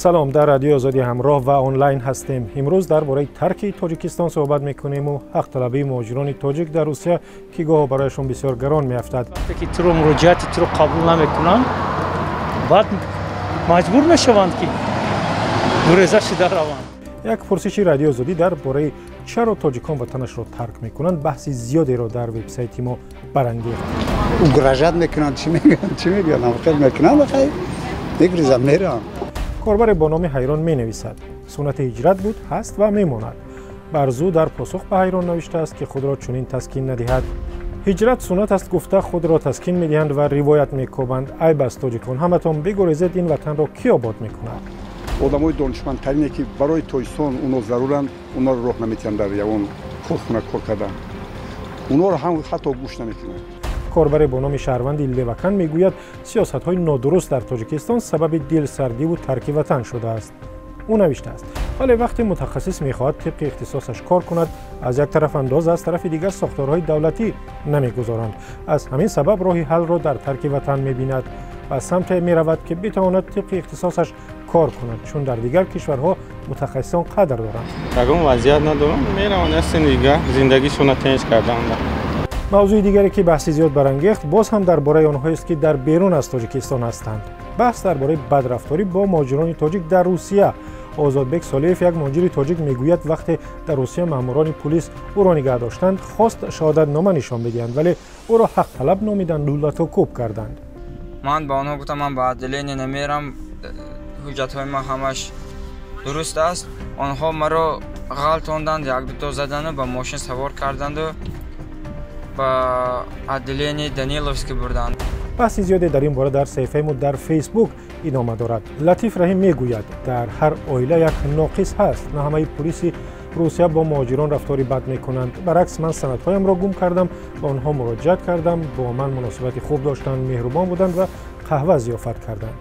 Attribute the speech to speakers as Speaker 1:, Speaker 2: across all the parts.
Speaker 1: Салом, дар Радиои Озодӣ ҳамроҳ ва онлайн ҳастем. Имрӯз дар бораи тарки Тоҷикистон суҳбат мекунем ва ҳақталабии муҳоҷирони тоҷик дар Русия, ки гоҳо барояшон бисёр гарон меафтад.
Speaker 2: Вақте ки туро муроҷиати туро қабул намекунанд, баъд маҷбур мешаванд, ки гуреза шуда раванд.
Speaker 1: Як пурсиши Радиои Озодӣ дар бораи чаро тоҷикон ватанашро тарк мекунанд баҳси зиёдеро дар вебсайти мо барангехт.
Speaker 3: Угрожать мекунанд, чӣ мегӯянд, чӣ мегӯянд, хел мекунанд, хай мегурезанд, мераванд.
Speaker 1: Корбаре бо номи Ҳайрон менависад: суннати ҳиҷрат буд, ҳаст ва мемонад. Барзу дар посух ба Ҳайрон навиштааст, ки худро чунин таскин надиҳад. Ҳиҷрат суннат аст гуфта худро таскин медиҳанд ва ривоят мекобанд. Айб аст, тоҷикон, ҳаматон бигурезед, ин ватанро кӣ обод мекунад?
Speaker 3: Одамои донишмандтарине, ки барои Тоҷикистон уно заруранд, онҳоро роҳ наметиҳанд дар ягон корхона кор кардан. Онҳоро ҳам ҳатто гӯш намекунанд.
Speaker 1: Корбаре бо номи шаҳрванди Левакан мегӯяд, сиёсатҳои нодуруст дар Тоҷикистон сабаби дилсардиву тарки ватан шудааст. Ӯ навиштааст: вале вақте мутахассис мехоҳад тибқи ихтисосаш кор кунад, аз як тараф андоз, аз тарафи дигар сохторҳои давлатӣ намегузоранд. Аз ҳамин сабаб роҳи ҳаллро дар тарки ватан мебинад ва самте меравад, ки битавонад тибқи ихтисосаш кор кунад, чун дар дигар кишварҳо мутахассисон қадр доранд.
Speaker 4: Ягон вазъият надорам, мераванд ясен дигар зиндагишонро тинч карданд.
Speaker 1: Мавзӯи дигаре, ки баҳси зиёд барангехт, боз ҳам дар бораи онҳоест, ки дар берун аз Тоҷикистон ҳастанд. Баҳс дар бораи бадрафторӣ бо муҳоҷирони тоҷик дар Русия. Озодбек Солиев, як муҳоҷири тоҷик, мегӯяд, вақте дар Русия маъмурони пулис ӯро нигаҳ доштанд, хост шаҳодатнома нишон бидиҳанд, вале ӯро ҳақталаб номиданду латукӯб карданд.
Speaker 5: Ман ба онҳо гуфтам, ман ба отделение намерам, ҳуҷҷатҳои ман ҳамаш дуруст аст. Онҳо маро ғалтонданд, якдуто задану ба мошин савор карданду ба отделение Даниловский бурданд.
Speaker 1: Баҳси зиёде дар ин бора дар саҳифаи мо дар Фейсбук идома дорад. Латиф Раҳим мегӯяд, дар ҳар оила як ноқис ҳаст, на ҳамаи пулиси Русия бо муҳоҷирон рафтори бад мекунанд. Баръакс, ман санадҳоямро гум кардам, ба онҳо муроҷиат кардам, бо ман муносибати хуб доштанд, меҳрубон буданд ва қаҳва зиёфат карданд.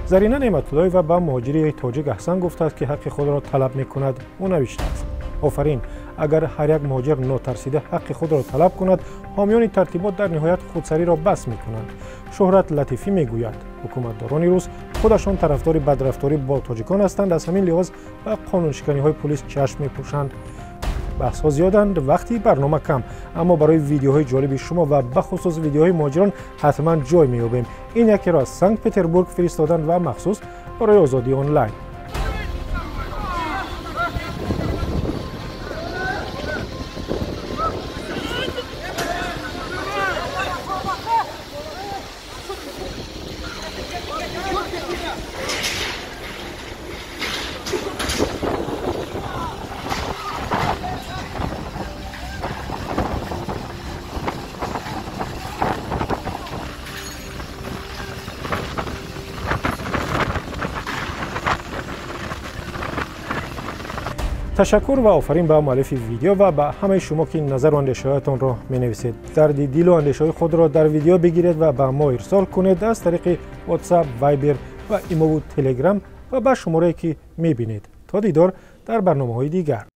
Speaker 1: Зарина Неъматуллоева ба муҳоҷири тоҷик аҳсан гуфтааст, ки ҳаққи худро талаб мекунад. Ӯ навиштааст: офарин, агар ҳар як муҳоҷир нотарсида ҳаққи худро талаб кунад, ҳомиёни тартибот дар ниҳоят худсариро бас мекунанд. Шӯҳрат Латифӣ мегӯяд, ҳукуматдорони рус худашон тарафдори бадрафторӣ бо тоҷикон ҳастанд, аз ҳамин лиҳоз ба қонуншиканиҳои пулис чашм мепӯшанд. Баҳсҳо зиёданд, вақти барнома кам, аммо барои видеоҳои ҷолиби шумо ва бахусус видеоҳои муҳоҷирон ҳатман ҷой меёбем. Ин якеро аз Санкт Петербург фиристоданд ва махсус барои Озодии онлайн. Ташаккур ва офарин ба муаллифи видео ва ба ҳамаи шумо, ки назару андешаҳоятонро менависед. Дарди дилу андешаҳои худро дар видео бигиред ва ба мо ирсол кунед аз тариқи WhatsApp, Viber ва имову Telegram ва ба шуморае, ки мебинед. То дидор дар барномаҳои дигар.